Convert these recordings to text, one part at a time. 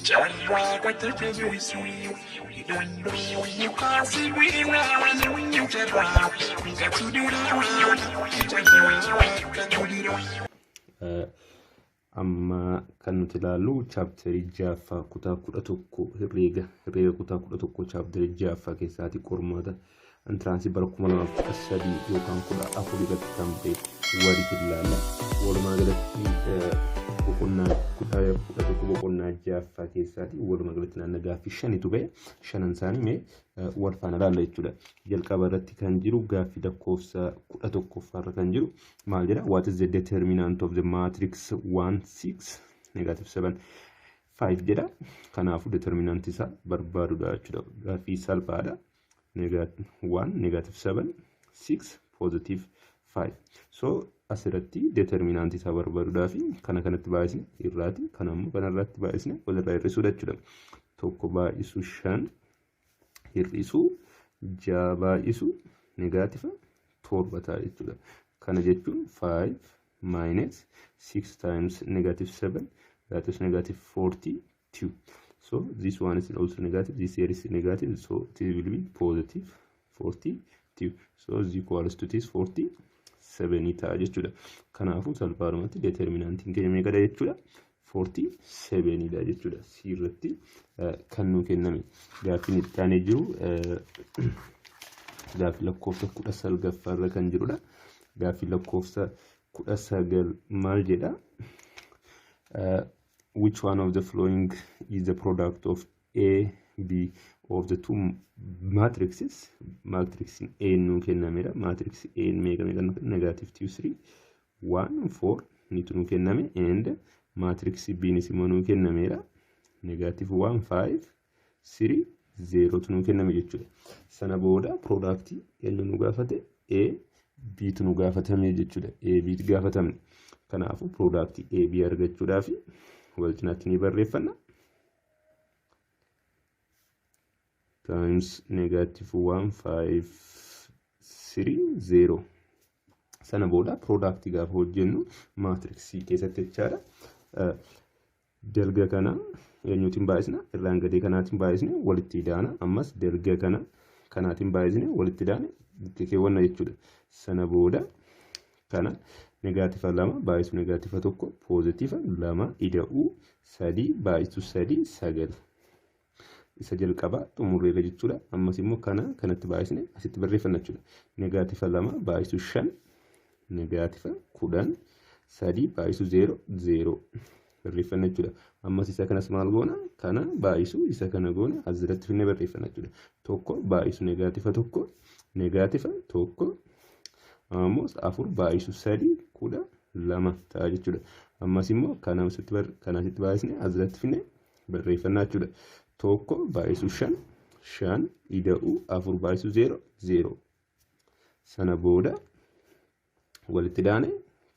Carraa jabeessu hidhanduu mukaa sibiilaa carraa gatu. Amma kan nuti ilaallu chapterii 6ffaa kutaa 11, herreega kutaa 11 chapterii 6ffaa keessaati qormaata entrance bara 2013 yookaan 14 irratti kan ba'e walitti ilaalla. Walumaa galatti boqonnaa kutaa 11 boqonnaa 6ffaa keessaati walumaa galatti naannoo gaaffii shanitu ba'e, shanan isaanii mee wal faana ilaalla jechuudha. Jalqaba irratti kan jiru gaaffii lakkoofsa 11ffaa irra kan jiru maal jedha? What is the determinant of the matrix 1 6 negative 7 5 jedha. Kanaafuu determinant isaa barbaadudha jechuudha. Gaaffii salphaadha. 1 negative 7 6 positive 5. So asirratti determinant isaa barbaaduudhaaf kana kanatti baay'isne irraati, kana immoo kanarratti baay'isne walirraa hir'isuudha jechuudha. 1 baay'isu 5 hir'isuu 6 baay'isu negative 7 ta'a jechuudha. Kana jechuun 5 minus 6 times negative 7, that is negative 42. So this one is also negative, this here is negative, so it will be positive 42. So is equals to this 47 ta'a jechuudha. Kanaafuu salphaadhumatti determinantiin keenya meeqadha jechuudha? 47 dha jechuudha. C irratti kan nuu kenname. Gaaffiin itti aanee jiru gaaffii lakkoofsa 19ffaa irra kan jirudha. Gaaffii lakkoofsa 19 maal jedha? Which one of the following is the product of A, B of the two matrices? Matrix A nuu kennameera. Matrix A meeqa meeqa nuu kenname? Negative 2, 3, 1, 4 nitu nuu kenname, and matrix B nis immoo nuu kennameera. Negative 1, 5, 3, 0 tu nuu kenname jechuudha. Sana booda product eenyu nu gaafate? A, B tu nu gaafatame jechuudha. A, B gaafatamne. Kanaafuu product A, B argachuudhaaf wal cinaatti ni barreeffanna. Times negative 1, 5, 3, 0. Sana booda product gaafa hojjennu maatriksii keessatti jechaadha. Dalga kana eenyuutiin baay'isna? Irraan gadee kanaatiin baay'isne walitti idaana. Ammas dalga kana kanaatiin baay'isne walitti idaane bukkee keewwanna jechuudha. Sana booda kana negaativa 2 baay'isu negaativa 1 poozitiiva 2 ida'uu 3 baay'isu 3 9. Isa jalqabaa xumurreerra jechuudha. Ammas immoo kana kanatti baay'isne asitti barreeffanna jechuudha. Negaativa 2 baay'isu 5 negaativa 10 3 baay'isu 0 0 barreeffanna jechuudha. Ammas isa kanas maal goona? Kana baay'isu isa kana goona asirratti finne barreeffanna jechuudha. 1 baay'isu negaativa 1 negaativa 1 ammoo 4 baay'isu 3 12 ta'a jechuudha. Ammas immoo kana asitti baay'isne asirratti finne barreeffanna jechuudha. 1 baay'isu 5 5 ida'uu 4 baay'isu 0 0. Sana booda walitti daane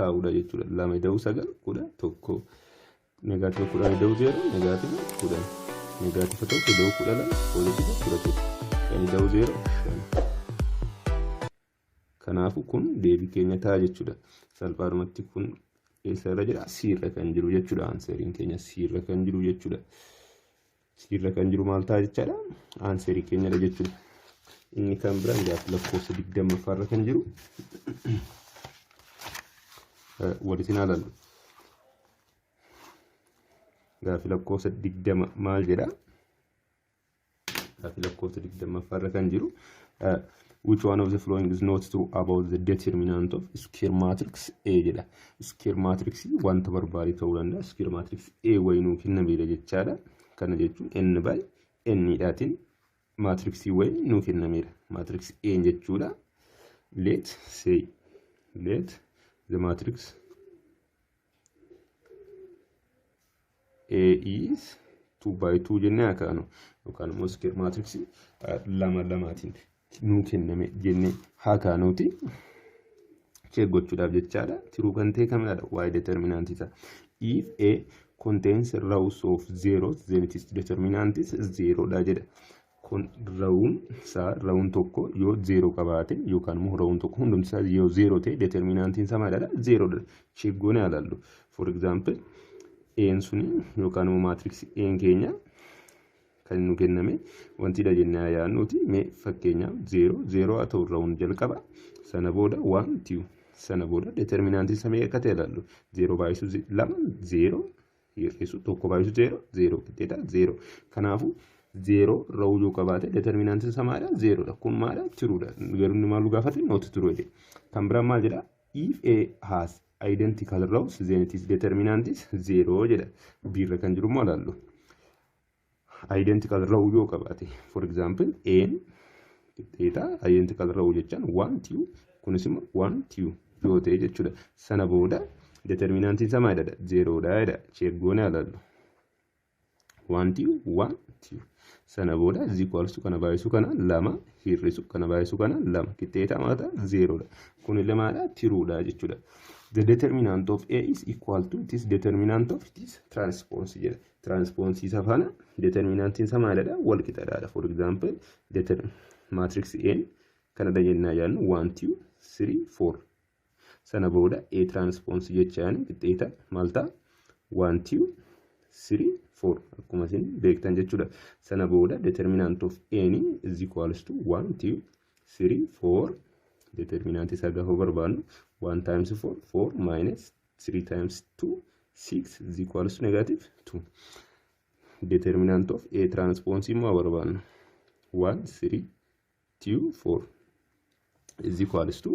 kaa'uudha jechuudha. 2 ida'uu 9 11. Negaativa 10 ida'uu 0 negaativa 10. Negaativa 1 ida'uu 12 poozitiiva 11. 5 ida'uu 0 5. Kanaafuu kun deebii keenya ta'a jechuudha. Salphaadhumatti kun eessa irra jira? C irra kan jiru jechuudha. Aanseriin keenya C irra kan jiru jechuudha. C irra kan jiru maal ta'a jechaadha? Aanserii keenyadha jechuudha. Inni kan biraan gaaffii lakkoofsa 20ffaa irra kan jiru walitti haa ilaallu. Gaaffii lakkoofsa 20 maal jedha? Gaaffii lakkoofsa 20ffaa irra kan jiru, which one of the following is not true about the determinant of square matrix A jedha. Square matrix wanta barbaade ta'uu danda'a. Square matrix A wayii nuu kennameera jechaadha. Kana jechuun n by n dhaatiin maatriksii wayii nuu kennameera. Matrix A jechuudha. Let say let the matrix A is 2 by 2 jennee haa kaanu, yookaan immoo square matrix lama lamaatiin nuu kenname jennee haa kaanuuti. Check gochuudhaaf jechaadha. True kan ta'e kamidha? Waa'ee determinant isaa. If A contains rows of zeros, then its determinant is zero dha jedha. Kun rawuun isaa rawuun tokko yoo zero qabaate yookaan immoo rawuun tokko hundumti isaa yoo zero ta'e determinantiin isaa maalidha? Zero dha. Check goonee haa ilaallu. For example, A'n suni yookaan immoo matrix A'n keenya kan nu kenname wantidha jennee yaadnuuti. Mee fakkeenyaaf 0 0 haa ta'u, rown jalqaba, sana booda 1 2, sana booda determinantiin isaa meeqa akka ta'e ilaallu. 0 baay'isu 2 0, hir'isu 1 baay'isu 0 0, qixxeeta 0. Kanaafuu 0 row yoo qabaate determinantiin isaa maalidha? 0dha. Kun maalidha? Truedha. Garuu inni maal gaafate? Not true jedhe. Kan biraan maal jedha? If A has identical rows, then it is determinant is 0 jedha. B irra kan jiru immoo ilaallu. Identical row yoo qabaate, for example, A'n qixxeeta identical row jechaan 1 2, kunis immoo 1 2 yoo ta'e jechuudha. Sana booda determinantiin isaa maalidha? 0dha jedha. Check goonee ilaallu. 1 2 1 2, sana booda is equals to kana baay'isu kana 2, hir'isu kana baay'isu kana 2, qixxeeta maata? 0dha. Kun illee maalidha? Truedha jechuudha. The determinant of A is equal to its determinant of its transpose jedha. Transpose isa faana determinantiin isaa maalidha? Wal qixaadha. For example, matrix A kanadha jennaa yaadnu, 1 2 3 4, sana booda A transpose jechaan qixxeeta maal ta'a? 1 2 3 4, akkuma isin beektan jechuudha. Sana booda determinant of A is equals to 1 2 3 4. Determinant isaa gaafa barbaadnu 1 times 4 4 minus 3 times 2 6 is equals to negative 2. Determinant of A transpose immoo barbaadnu, 1 3 2 4 is equals to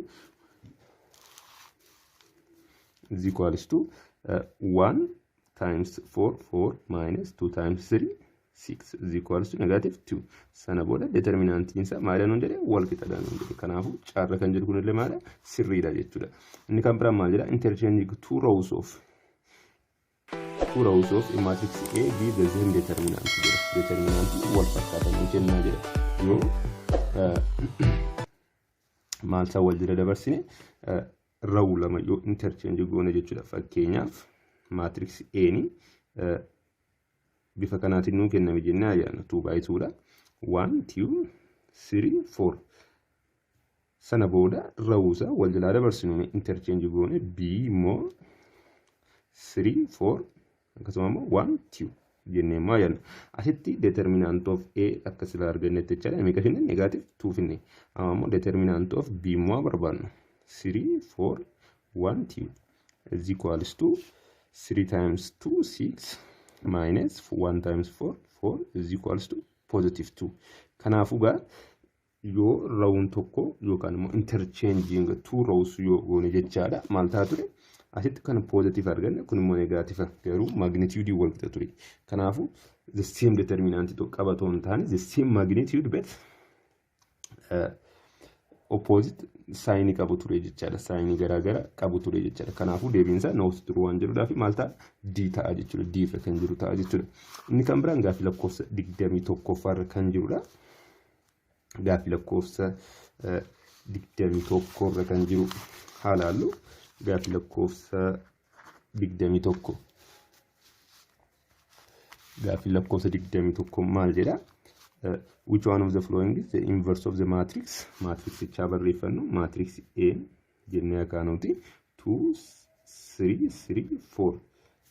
1 times 4 4 minus 2 times 3 6 is equals to negative 2. Sana booda determinantiin isaa maal nuun jedhe? Wal qixadha nuun jedhe. Kanaafuu C irra kan jedhu kunillee maal, sirriidha jechuudha. Inni kan biraan maal jedha? Interchanging two rows of a matrix A give the same determinant jedha. Determinantii wal fakkaatan kennaa jedha. Yoo maal isaa wal jala dabarsine, row lama yoo interchange goone jechuudha. Fakkeenyaaf, matrix A ni bifa kanaatiin nuu kenname jennee ayyaana, 2 by 2 dha. 1 2 3 4. Sana booda row isaa wal jalaa dabarsinu, interchange goone, B immoo 3 4, akkasuma immoo 1 2 jennee immoo ayyaana. Asitti determinant of A akka sila argannetti jechaadha. Meeqa finne? Negative 2 finne. Amma immoo determinant of B immoo barbaadnu. 3 4 1 2 is equals to 3 times 2 6 minus 1 times 4 4 is equals to positive 2. Kanaafuu gaa yoo rown tokko yookaan immoo interchanging two rows yoo goone jechaadha, maal ta'a ture? Asitti kan positive arganne, kun immoo negative, garuu magnitude wal qixa ture. Kanaafuu the same determinant tokko qabatoo hin taane, the same magnitude but opposite signii qabu ture jechaadha. Signii garaagaraa qabu ture jechaadha. Kanaafuu deebiin isaa not true waan jedhuudhaaf maal ta'a? D ta'a jechuudha. D irra kan jiru ta'a jechuudha. Inni kan biraan gaaffii lakkoofsa 21ffaarra kan jirudha. Gaaffii lakkoofsa 21rra kan jiru haa laallu. Gaaffii lakkoofsa 21. Gaaffii lakkoofsa 21 maal jedha? Which one of the following is the inverse of the matrix? Matrixichaa barreeffannu, matrix A jennee akaanuti 2 3 3 4.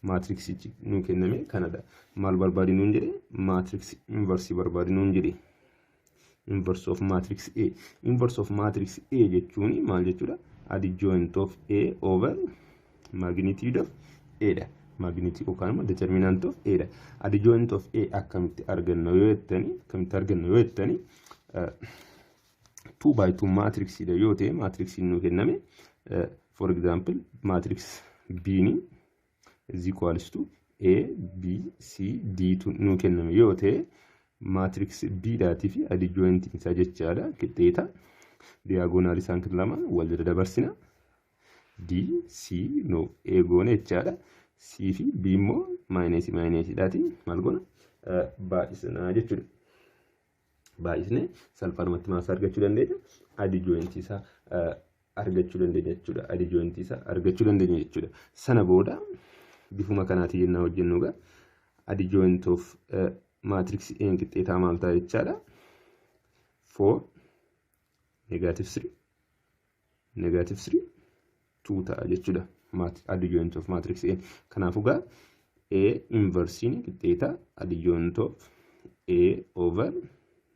Matrixichi nuu kenname kanadha. Maal barbaadi nuun jedhe? Matrix inverse barbaadi nuun jedhe. Inverse of matrix A. Inverse of matrix A jechuun maal jechuudha? Adjoint of A over magnitude of A dha. Magnitude yookaan immoo determinant of A dha. Adjoint of A akkamitti arganna yoo jettani, akkamitti arganna yoo jettani, 2 by 2 matrix dha yoo ta'e, matrix nuu kenname, for example, matrix B ni is equals to A B C D tu nuu kenname yoo ta'e, matrix B dhaatii fi adjoint isaa jechaadha qixxeeta diagonal isaan kan lama wal jala dabarsina, D C no A goone jechaadha. C fi B immoo minusii minusiidhaati maal goona? Baay'isnaa jechuudha. Baay'isnee salphaadhumatti maal argachuu dandeenya? Adjoint isaa argachuu dandeenya jechuudha. Adjoint isaa argachuu dandeenya jechuudha. Sana booda bifuma kanaatiin yennaa hojjennu egaa adjoint of matrix A qixxeetaa maal ta'a jechaadha? 4 negative 3 negative 3 2 ta'a jechuudha. Adjoint of matrix A. Kanaafuu gaa A inversiin qixxeeta adjoint of A over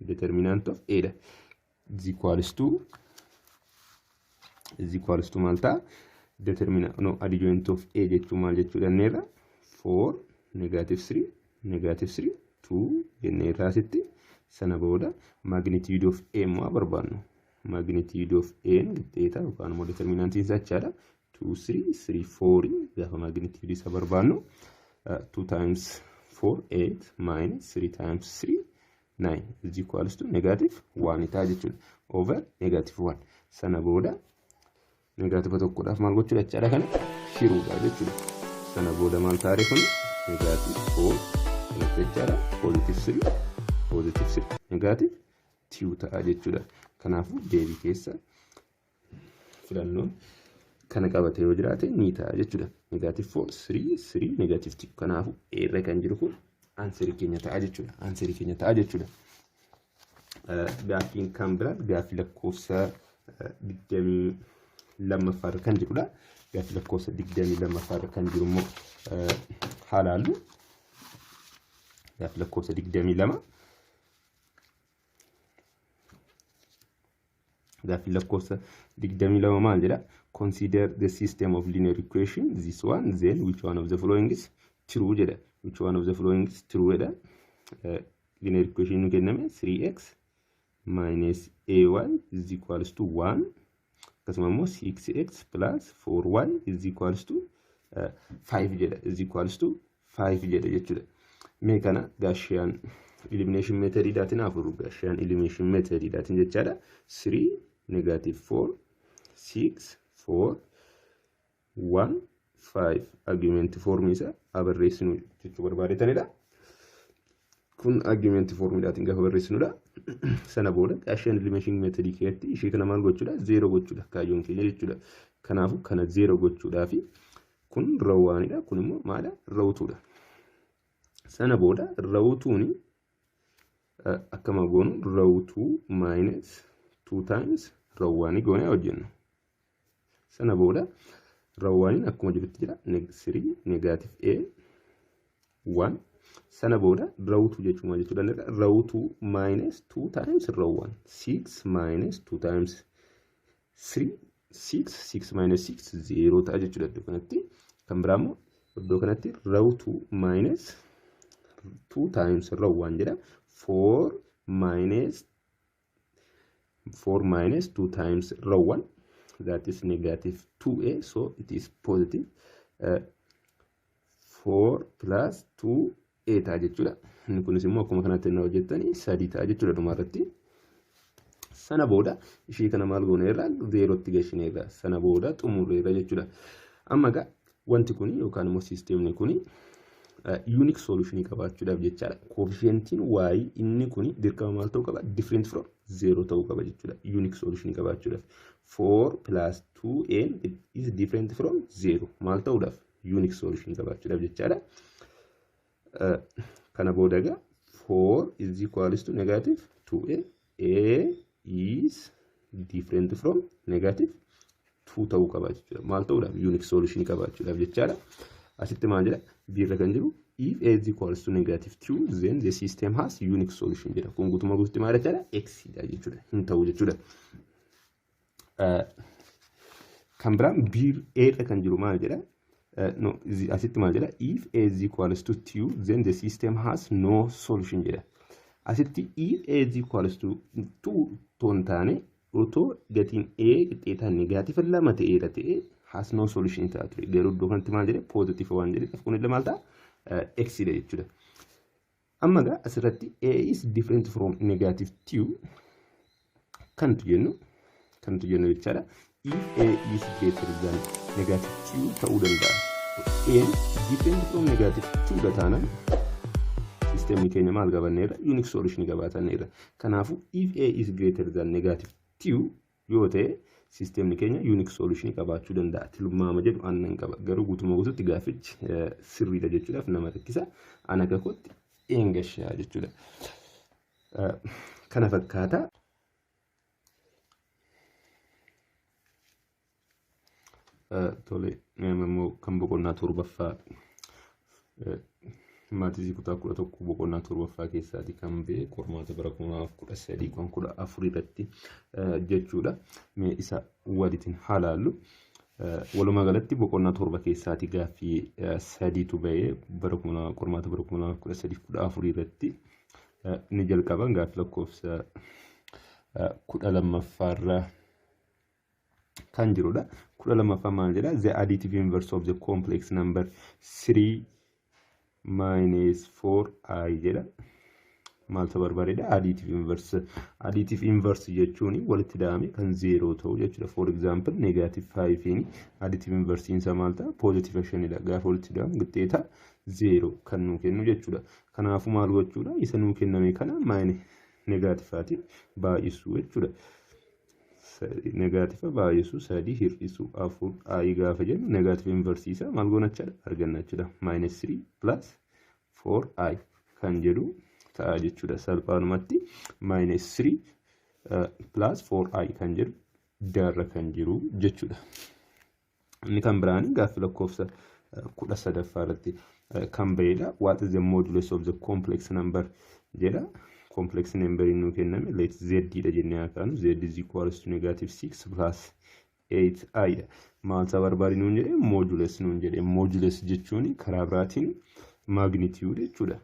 determinant of A dha. Is equals to maal ta'a? Determinant, no, adjoint of A jechuun maal jechuu danneerra? 4, negative 3, negative 3, 2 jenneerra asitti. Sana booda magnitude of A immoo barbaannu. Magnitude of A qixxeeta yookaan immoo determinantiin isaa jechaadha. 2, 3, 3, 4. Gaafa magnitude isa barbaannu, 2 times 4, 8, minus 3 times 3, 9 is equals to negative 1 ta'a jechuudha. Over negative 1. Sana booda negative tokkodhaaf maal gochuudha jechaadha? Kana hiruudha jechuudha. Sana booda maal taare kun? Negative 4 kanatti jechaadha. Positive 3, positive 3, negative 2 ta'a jechuudha. Kanaafuu deebii keessa filannoon kana qabate yoo jiraate ni ta'a jechuudha. Negative 4, 3, 3, negative 2. Kanaafuu irra kan jiru kun answerii keenya ta'a jechuudha. Answerii keenya ta'a jechuudha. Gaaffiin kan biraan gaaffii lakkoofsa 22ffaarra kan jirudha. Gaaffii lakkoofsa 22ffaarra kan jiru immoo haa laallu. Gaaffii lakkoofsa 22. Gaaffii lakkoofsa 22 maal jedha? Consider the system of linear equation this one, then which one of the following is true jedha. Which one of the following is true jedha. Linear equation nu kenname 3x minus ay is equals to 1, akkasuma immoo 6x plus 4y is equals to 5 jedha, is equals to 5 jedha jechuudha. Mee kana Gaussian elimination methodidhaatiin afur, Gaussian elimination methodidhaatiin jechaadha. 3, negative 4, 6, 4, 1, 5 argument form isa barreessinu jechuu barbaadetanidha. Kun argument formidhaatiin gaafa barreessinudha. Sana booda Gaussian elimination methodii keessatti ishee kana maal gochuudha? Zero gochuudha kaayyoon keenya jechuudha. Kanaafuu kana zero gochuudhaafi kun row oneidha. Kun immoo maala? Row twodha. Sana booda row twoni akkama goonu? Row two minus 2 times row oneii goonee hojjennu. Sana booda row oneiin akkuma jirutti jira, 3, negative A, 1. Sana booda row two jechuun maal jechuu danda'a? Row two minus 2 times row 1, 6 minus 2 times 3, 6, 6 minus 6, 0 ta'a jechuudha iddoo kanatti. Kan biraa immoo iddoo kanatti row two minus 2 times row 1 jedha. 4 minus 4 minus 2 times row 1, that is negative 2a, so it is positive 4 plus 2a ta'a jechuudha. Inni kunis immoo akkuma kanatti inni hojjettanii sadii ta'a jechuudha dhumarratti. Sana booda ishee kana maal gooneerra? Zeerootti gashineerra. Sana booda xumurreerra jechuudha. Amma egaa wanti kun yookaan immoo systemni kun unique solution qabaachuudhaaf jechaadha. Coefficientiin y inni kun dirqama maal ta'uu qaba? Different from zero ta'uu qaba jechuudha. Unique solution qabaachuudhaaf. 4 plus 2n is different from 0 maal ta'uudhaaf? Unique solution qabaachuudhaaf jechaadha. Kana booda egaa 4 is equals to negative 2a, a is different from negative 2 ta'uu qaba jechuudha. Maal ta'uudhaaf? Unique solution qabaachuudhaaf jechaadha. Asitti maal jedha? B irra kan jiru, if a is equals to negative 2, then the system has unique solution jedha. Kun guutummaa guututti maal jechaadha? X dha jechuudha. Hin ta'u jechuudha. Kan biraan B irra kan jiru maal jedha? No, asitti maal jedha? If a is equals to 2, then the system has no solution jedha. Asitti if a is equals to 2 toon taane, otoo gatiin a qixxeetaan negative lama ta'eera ta'e, has no solution ta'a ture. Garuu iddoo kanatti maal jedhe? Positive waan jedheef kunillee maal ta'a? X dha jechuudha. Amma egaa asirratti a is different from negative 2 kantu jennu jechaadha. If a is greater than negative 2 ta'uu danda'a. A different from negative 2 dha taanaan systemni keenya maal qabanneerra? Unique solution qabaatanneerra. Kanaafuu if a is greater than negative 2 yoo ta'e, systemni keenya unique solution qabaachuu danda'a. Tilmaama jedhu aannan qaba. Garuu guutummaa guutuutti gaaffichi sirriidha jechuudhaaf nama rakkisa. Ana akka kootti eengashaa jechuudha. Kana fakkaata. Tole, immoo kan boqonnaa torbaffaa Maths kutaa 11 boqonnaa torbaffaa keessaati kan ba'e, qormaata bara 2013 kan 14 irratti jechuudha. Mee isa walitiin haa laallu. Walumaa galatti boqonnaa torba keessaati gaaffii sadiitu ba'ee bara qormaata bara 2013 14 irratti. Inni jalqaban gaaffii lakkoofsa 12ffaarra kan jirudha. 12ffaa maal jedha? The additive inverse of the complex number 3 minus 4i jedha. Maaltu barbaadedha? Additive inverse. Additive inverse jechuun walitti da'ame kan zeeroo ta'u jechuudha. For example, negative 5 additive inverse isaa maal ta'a? Positive 5dha. Gaafa walitti da'amu qixxeeta zeeroo kan nuu kennu jechuudha. Kanaafuu maal gochuudha? Isa nuu kenname kana minus negativeaatiin baay'isuu jechuudha. Negative baay'isuu sadii hir'isuu afur i gaafa jennu, negative inverse isaa maal goona jechuudha? Arganna jechuudha. Minus 3 plus 4i kan jedhu ta'a jechuudha. Salphaanumatti minus 3 plus 4i kan jedhu daarra kan jiru jechuudha. Inni kan biraan gaaffii lakkoofsa 13ffaa irratti kan bahedha. What is the modulus of the complex number jedha. Complex number nuu kenname, let z dha jennee haa kaanu, z is equals to negative 6 plus 8i dha. Maal isaa barbaadi nuun jedhe? Modulus nuun jedhe. Modulus jechuun karaa biraatiin magnitude jechuudha.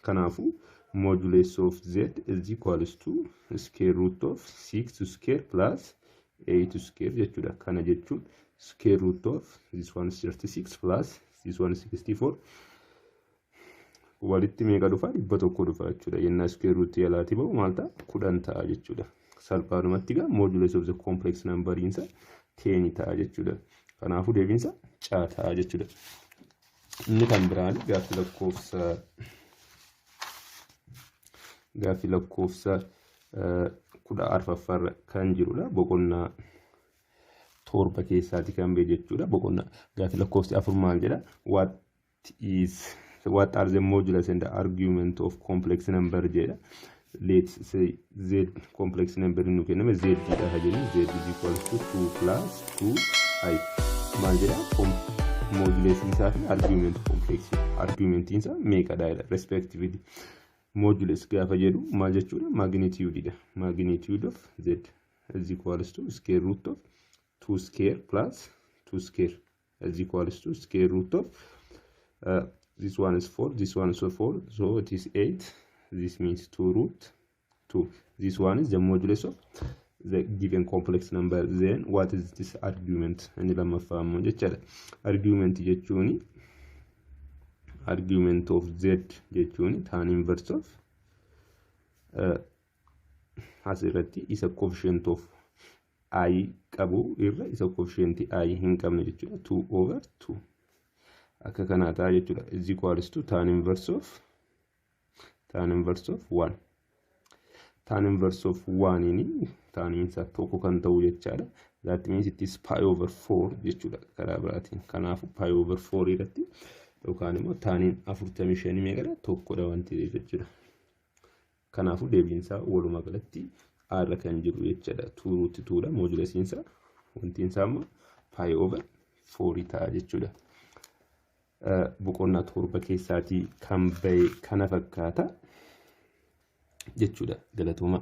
Kanaafuu modulus of z is equals to square root of 6 square plus 8 square jechuudha. Kana jechuun square root of this one is 36 plus this one is 64, walitti meeqa dhufa? 100 dhufa jechuudha. Yennaa square root jalaati bahu maal ta'a? 10 ta'a jechuudha. Salphaadhumatti egaa modulus of the complex number insa 10 ta'a jechuudha. Kanaafuu deebiinsa C ta'a jechuudha. Inni kan biraan gaaffii lakkoofsa 14ffaarra kan jirudha. Boqonnaa torba keessaati kan ba'e jechuudha. Boqonnaa gaaffii lakkoofsi 4 maal jedha? What are the modulus and the argument of complex number jedha. Let's say z complex number nu kenname z dha haa jennu, z is equal to 2 plus 2 i. Maal jedha? Modulus isaa fi argument complex argumentiin isaa meeqadha jedha respectively. Modulus gaafa jedhu maal jechuudha? Magnitude dha. Magnitude of z is equals to square root of 2 square plus 2 square is equals to square root of this one is 4, this one is 4, so it is 8. This means 2 root 2. This one is the modulus of the given complex number. Then what is this argument? Inni lammaffaa immoo jechaadha. Argument jechuuni, argument of z jechuuni tan inverse of asirratti isa coefficient of i qabu irra isa coefficient i hin qabne jechuudha. 2 over 2 akka kanaa ta'a jechuudha. Is equals to tan inverse of 1. Tan inverse of 1 ini tan isaa tokko kan ta'u jechaadha. That means it is pi over 4 jechuudha karaa biraatiin. Kanaafuu pi over 4 irratti yookaan immoo taniin 45 meeqadha? Tokkodha wanti ta'eef jechuudha. Kanaafuu deebiinsaa walumaa galatti A irra kan jiru jechuudha. 2 root 2 dha modulusiinsaa, wantiinsaa immoo pi over 4 ta'a jechuudha. Boqonnaa torba keessaatii kan bahe kana fakkaata jechuudha. Galatooma.